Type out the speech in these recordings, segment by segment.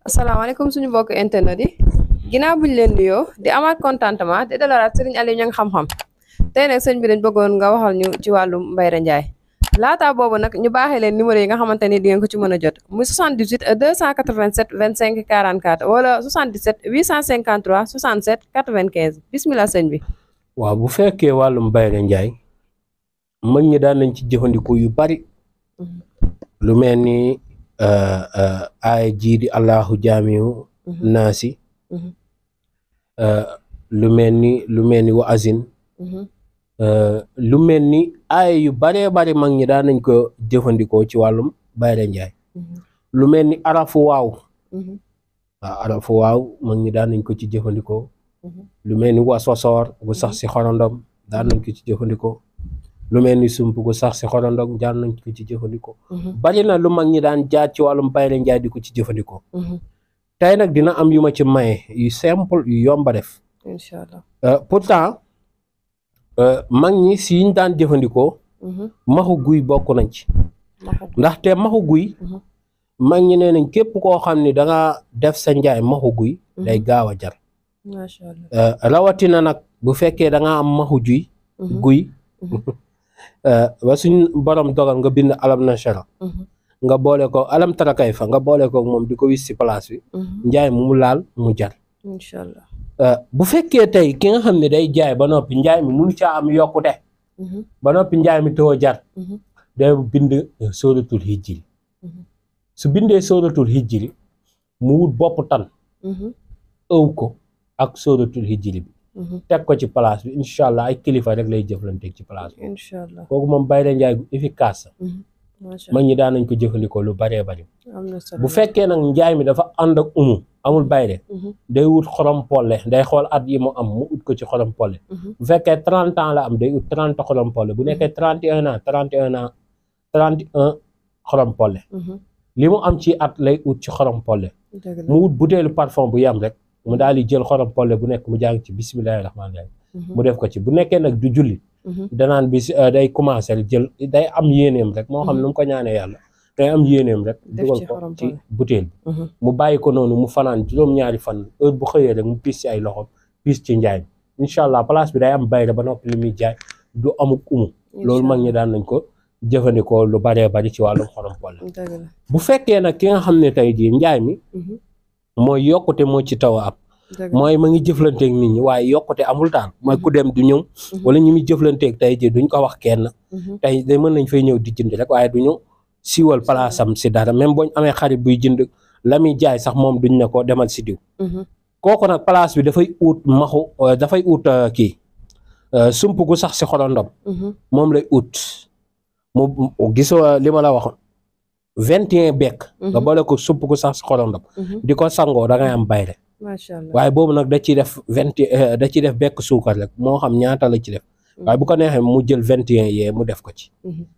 asalaamaaleykum suñu mbokk internet yi ginnaaw buñ leen nuyoo di amaat contentement di dalalaat Serigne Aliou Niang xam-xam tey nag sëñ bi dañ bëggoon nga waxal ñu ci wàllum Mbayre Ndiaye laata boobu nag ñu baaxee leen numéro yi nga xamante ni di ngeen ko ci mën a jot muy 78 287 25 44 wala 77 853 67 95 bismillah sëñ bi. waaw bu fekkee wàllum Mbayre Ndiaye mag ñi daan nañ ci jëfandikoo yu bari lu mel ni aaya jii di allahu jaamiu naasi lu mel ni wa azin lu mel ni aaya yu baree bari mag ñi daan nañ ko jëfandikoo ci wàllum Mbayre Ndiaye lu mel ni arafu waaw waaw arafu waaw mag ñi daan nañ ko ci jëfandikoo lu mel ni wa sosoor gu sax si xorondom daan nañ ko ci jëfandikoo lu mel ni sump gu sax si xorondom daan nañ ko ci jëfandikoo bari na lu mag ñi daan jaar ci wàllum Mbayre Ndiaye di ko ci jëfandikoo tey nag dina am yu ma ci maye yu simple yu yomba def incha allah pourtant mag ñi si yiñ daan jëfandikoo maxu guy bokk nañ ci ndaxte maxu guy mag ñi nee nañ képp koo xam ni danga def sa njaay maxu guy day gaaw a jar macha allah rawatina nag bu fekkee da nga am maxu guy ba suñ borom dogal nga bind alam nashara nga boole ko alam tarakay fa nga boole ko moom di ko wis ci place bi njaay mu laal mu jar incha allah bu fekkee tey ki nga xam ne day jaay ba noppi njaay mi munu caa am yokkute ba noppi njaay mi too jar day bind sóoratul hijri su bindee sóoratul hijri mu wut bopp tan ëw ko ak sóoratul hijri bi teg ko ci place bi incha allah ay kilifa rek lay jëflanteeg ci place bi incha allah kooku moom Mbayre Ndiaye gu efficace macha mag ñi daan nañ ko jëfandikoo lu baree bari am na solo bu fekkee nag njaay mi dafa ànd ak amul bayre day wut xorom polle day xool at yi mu am mu ut ko ci xorom polle bu fekkee 30 ans la am day ut 30 xorom polle bu nekkee 31 ans 31 xorom polle li mu am ci at lay ut ci xorom polle mu wut butéelu parfum bu yam rek mu daal di jël xorom polle bu nekk mu jàng ci bismillahi rahmaani rahim mu def ko ci bu nekkee nag du julli danaan bis day commencé jël day am yéeneem rek moo xam ne mu ko ñaanee yàlla day am yéeneem rek dugal ko ci butéel bi mu bàyyi ko noonu mu fanaan juróom-ñaari fan heure bu xëyee rek mu piis ci ay loxo piis ci njaay mi incha allah place bi day am bayre ba noppi li muy jaay du amuk loolu mag ñi daan nañ ko jëfandikoo lu baree bari ci wàllum xorom polle bu fekkee nag ki nga xam ne tey jii njaay mi mooy yokkute moo ci taw a am mooy ma ngi jëflanteeg nit ñi waaye yokkute amul daal mooy ku dem du ñëw wala ñi muy jëflanteeg tey jii duñ ko wax kenn tey day mën nañ fay ñëw di jënd rek waaye du ñu siiwal palaasam si dara même booñ amee xarit buy jënd la muy jaay sax moom duñ ne ko demal si diw kooku nag place bi dafay ut maxu dafay ut kii sump gu sax si xorondom moom lay ut mu gisoo li ma la waxoon 21 bekk nga boole ko sump gu sax si xorondom di ko sangoo da ngay am bayre macha allah waaye boobu nag da ciy def da ciy def bekk suukar rek moo xam ñaata la ci def waaye bu ko neexee mu jël 21 yee mu def ko ci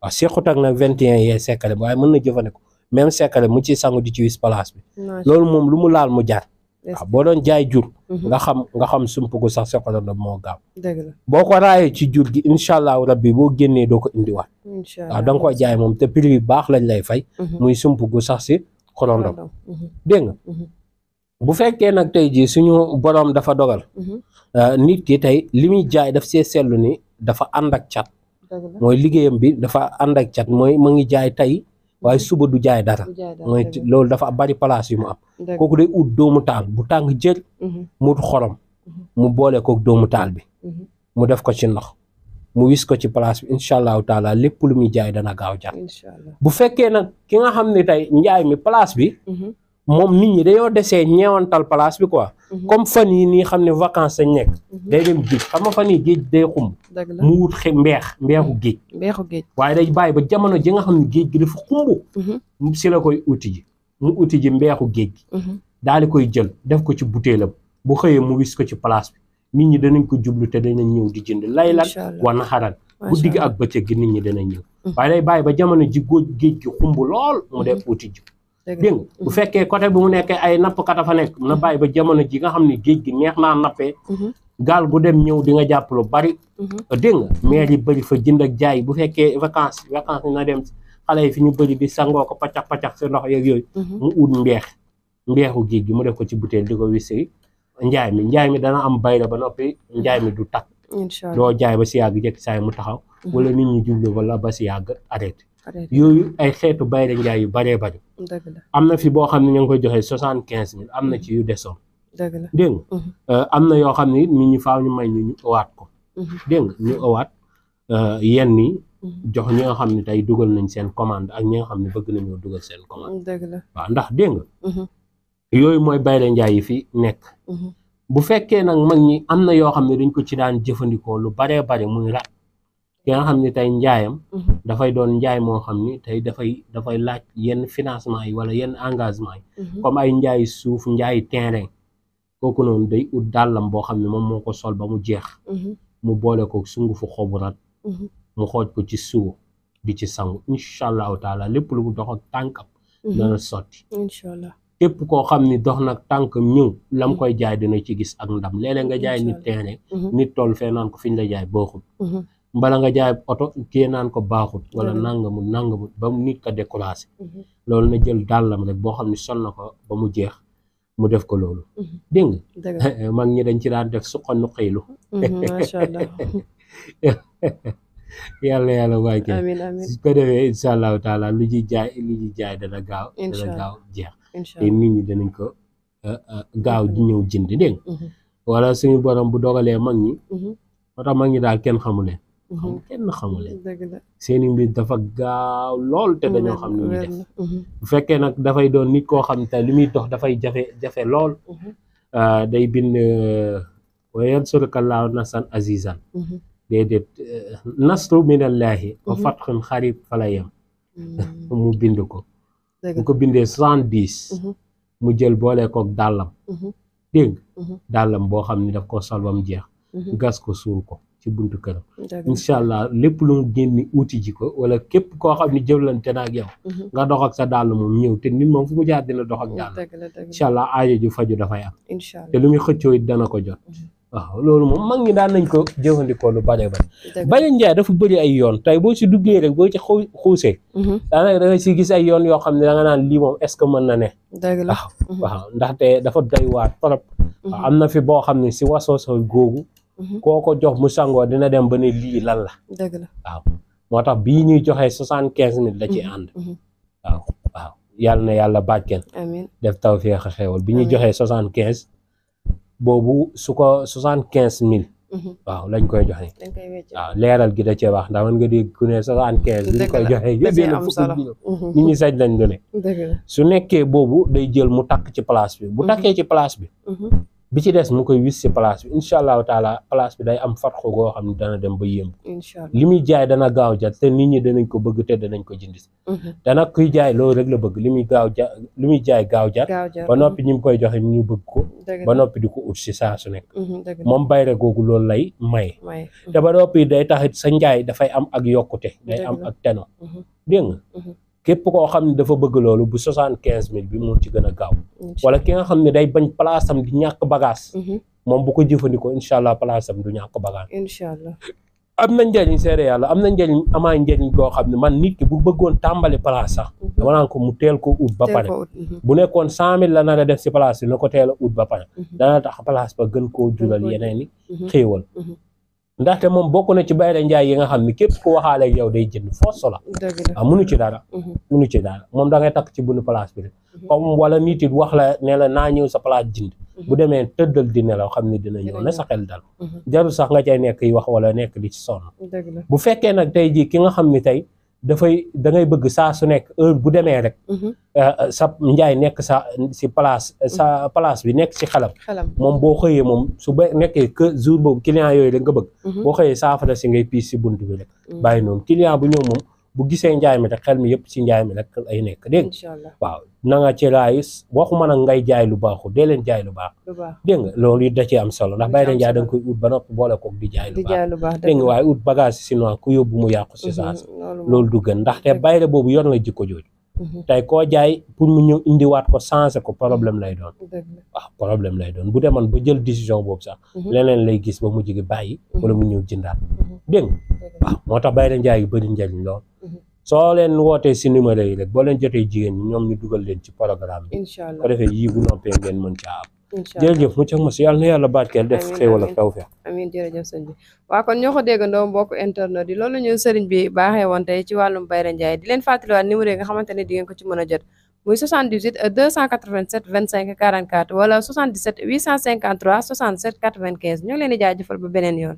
waaw sequt ak nag 21 yee sekkale bi waaye mën na jëfandikoo même sekkale mu ci sangu di ci wis place bi loolu moom lu mu laal mu jar waaw boo doon jaay jur nga xam sump gu sax seqalondom moo gaaw dëgg la boo ko raayee ci jur gi incha allahu rabbi boo génnee doo ko indiwaat waaw da nga koy jaay moom te prix bi baax lañ lay fay muy sump gu sax si xorondom dégg nga bu fekkee nag tey jii suñu boroom dafa dogal nit ki tey li muy jaay daf see seetlu ni dafa ànd ak cat mooy liggéeyam bi dafa ànd ak cat mooy ma ngi jaay tey waaye suba du jaay dara mooy loolu dafa bari place yu mu am kooku day ut doomu taal bu tàng jër mu ut xorom mu boole kook doomu taal bi mu def ko ci ndox mu wis ko ci place bi incha allahu taala lépp lu muy jaay dana gaaw jar bu fekkee nag ki nga xam ne tey njaay mi place bi moom nit ñi dañoo desee ñeewantal place bi quoi comme fan yi nii xam ne vacances sañ nekk day dem géej xam nga fan yi géej day xumb mu wut mbeexu géej waaye day bàyyi ba jamono ji nga xam ne géej gi dafa xumb si la koy uti ji mbeexu géej gi daal di koy jël def ko ci butéelam bu xëyee mu wis ko ci place bi nit ñi danañ ko jublu te danañ ñëw di jënd laylan wa naharan bu digg ak bëccëg gi nit ñi danañ ñëw waaye day bàyyi ba jamono ji géej gi xumb lool mu def uti ji dégg nga bu fekkee côté bi mu nekkee ay nappkat a fa nekk na bàyyi ba jamono ji nga xam ne géej gi neex naa nappee gaal gu dem ñëw di nga jàpp lu bari dégg nga maire yi bëri fa jënd ak jaay bu fekkee vacances na dem xale yi fi ñu bëri di sangoo ko paccax paccax si ndox yeeg yooyu mu ut mbeex mbeexu géej gi mu def ko ci butéel di ko wisi njaay mi dana am bayra ba noppi njaay mi du takk doo jaay ba si yàgg jekk saay mu taxaw wala nit ñi jublu wala ba si yàgg arrêté yooyu ay xeetu bayra njaay yu baree bari am na fi boo xam ne ñu ngi koy joxee 75 000 am na ci yu desoon dégg nga am na yoo xam ne nit ñi faaw ñu may ñu ëwaat ko dégg nga ñu ëwaat yenn yi jox ñi nga xam ne tey dugal nañ seen commande ak ñi nga xam ne bëgg nañoo dugal seen commande waaw ndax dégg nga yooyu mooy bayra njaay yi fi nekk bu fekkee nag mag ñi am na yoo xam ne dañ ko ci daan jëfandikoo lu baree bari muy rat ki nga xam ne tey njaayam dafay doon njaay moo xam ni tey dafay laaj yenn financement yi wala yenn engagement yi comme ay njaayi suuf njaayi terrain kooku noonu day ut dàllam boo xam ne moom moo ko sol ba mu jeex mu boole ko sungufu xobu rat mu xooj ko ci suuf di ci sangu incha allahu taala lépp lu mu dox ak tànkam dana sotti képp koo xam ni dox nag tànkam ñëw lam koy jaay dina ci gis ak ndam léeg-léeg nga jaay nit terrain nit toll fee naan ko fi ñu la jaay baaxul mbala nga jaay oto kii naan ko baaxul wala nangamut ba mu nit ka découragé loolu na jël dàllam rek boo xam ne sol na ko ba mu jeex mu def ko loolu dégg nga mag ñi dañ ci daan def suqa nu xëylu macha allah yàlla waay ke amiin amiin su ko defee incha allahu taala lu ñuy jaay dana gaaw jeex te nit ñi danañ ko gaaw di ñëw jënd dégg nga wala suñu borom bu dogalee mag ñi moo tax mag ñi daal kenn xamuleen seeni mbir dafa gaaw lool te dañoo xam ne ñu def bu fekkee nag dafay doon nit koo xam te li muy dox dafay jafe lool day bind wa yansurukallaahu nasran azizan déedéet nasru minallahi wa fatxun xarib fala yem mu bind ko bu ko bindee 70 mu jël boole kook dàllam dégg dàllam boo xam ne daf ko sol ba mu jeex gas ko suul ko ci buntu këram incha allah lépp lu mu génni uuti ji ko wala képp koo xam ne jëflante na ak yow nga dox ak sa dàll moom ñëw te nit moom fu mu jaar dina dox ak dàll incha allah aajo ju faju dafay am te lu muy xëccoo it dana ko jot waaw loolu moom mag ñi daan nañ ko jëfandikoo lu bare bare bayra njaay dafa bëri ay yoon tey boo ci duggee rek boo ci xuusee daanaka da nga si gis ay yoon yoo xam ne da nga naan lii moom est-ce que mën na ne waaw ndaxte dafa doy waar trop waaw am na fi boo xam ne si wasooso googu koo ko jox mu sangoo dina dem ba ne lii lan la waaw moo tax bii ñuy joxee 75 000 la ci ànd waaw yàlla na yàlla bàjken def tawfeex a xewal bi ñuy joxee 75 boobu su ko 75 000 waaw lañ koy joxe waaw leeral gi da cee wax ndax man nga dégg ku ne 75 bi ñu koy joxe yóbbee na fukki nit ñi sañ lañ lu ne su nekkee boobu day jël mu takk ci place bi bu takkee ci place bi ci des mu koy wis ci place bi incha allahu taala place bi day am fatxu goo xam ne dana dem ba yéem li muy jaay dana gaaw jar te nit ñi danañ ko bëgg te danañ ko jënd dana kuy jaay loolu rek la bëgg li muy jaay gaaw jar ba noppi ñi mu koy joxe ñu bëgg ko ba noppi di ko ut si saa su nekk moom bayre googu loolu lay maye te ba noppi day taxit sa njaay dafay am ak yokkute day am ak teno dégg nga képp koo xam ne dafa bëgg loolu bu 75 000 bi moo ci gën a gaaw wala ki nga xam ne day bañ place am di ñàkk bagage moom bu ko jëfandikoo incha allah place am du ñàkk bagage incha allah am na njëriñ seere yàlla am na njëriñ amaa njëriñ boo xam ne man nit ki bu bëggoon tàmbali place sax dama naan ko mu teel ko ut ba pare bu nekkoon 100 000 la nar a def si place bi na ko teel a ut ba pare dana tax place ba gën koo jural yeneen i xéewal ndaxte moom bokk na ci bayra njaay yi nga xam ne képp ku waxaale ak yow day jënd force la waaw munu ci dara moom da ngay takk ci bunu place bi rek comme wala nit it wax la ne la naa ñëw sa place jënd bu demee tëddal di nelaw xam ne dina ñëw na sa xel dal jarul sax nga cay nekk yi wax wala nekk di ci sonn bu fekkee nag tey jii ki nga xam ne tey da ngay bëgg saa su nekk heure bu demee rek sa njaay nekk si place bi nekk si xelam moom boo xëyee moom su ba nekkee que jour boobu client yooyu rek nga bëgg boo xëyee saafara si ngay piis si bunt bi rek bàyyi noonu client bu ñëw moom bu gisee njaay mi rek xel mi yëpp ci njaay mi rek ay nekk dégg waaw na nga ci raayis waxuma nag ngay jaay lu baaxul dee leen jaay lu baax dégg nga loolu it da ci am solo ndax bayra njaay da nga koy ut ba noppi boole koog di jaay lu baax dégg nga waaye ut bagage sinon ku yóbbu mu yàqu si saas loolu du gën ndaxte bayra boobu yor na jikko jooju tey koo jaay pour mu ñëw indiwaat ko changé ko problème lay doon waaw problème lay doon bu demoon ba jël décision boobu sax leneen lay gis ba mu jigi bàyyi wala mu ñëw jëndaat dégg nga waaw moo tax bayra njaay yu bëri njariñ lool soo leen wootee si numéro yi rek boo leen jotee jigéen ñi ñoom ñu dugal leen ci programme bi incha allah ko defee yii bu noppee ngeen mën caa am incha allah jërëjëf mu ma si yàlla na yàlla barkeel def xéewal ak tawfeex amiin jërëjëf sëñ bi waaw kon ñoo ko déggandoo mbokk internet yi loolu ñu sëriñ bi baaxee woon tey ci wàllum Bayra Ndiaye di leen fàttaliwaat numéro yi nga xamante ne di ngeen ko ci mën a jot muy 78 287 25 44 wala 77 853 67 95 ñoo ngi leen di jaajëfal ba beneen yoon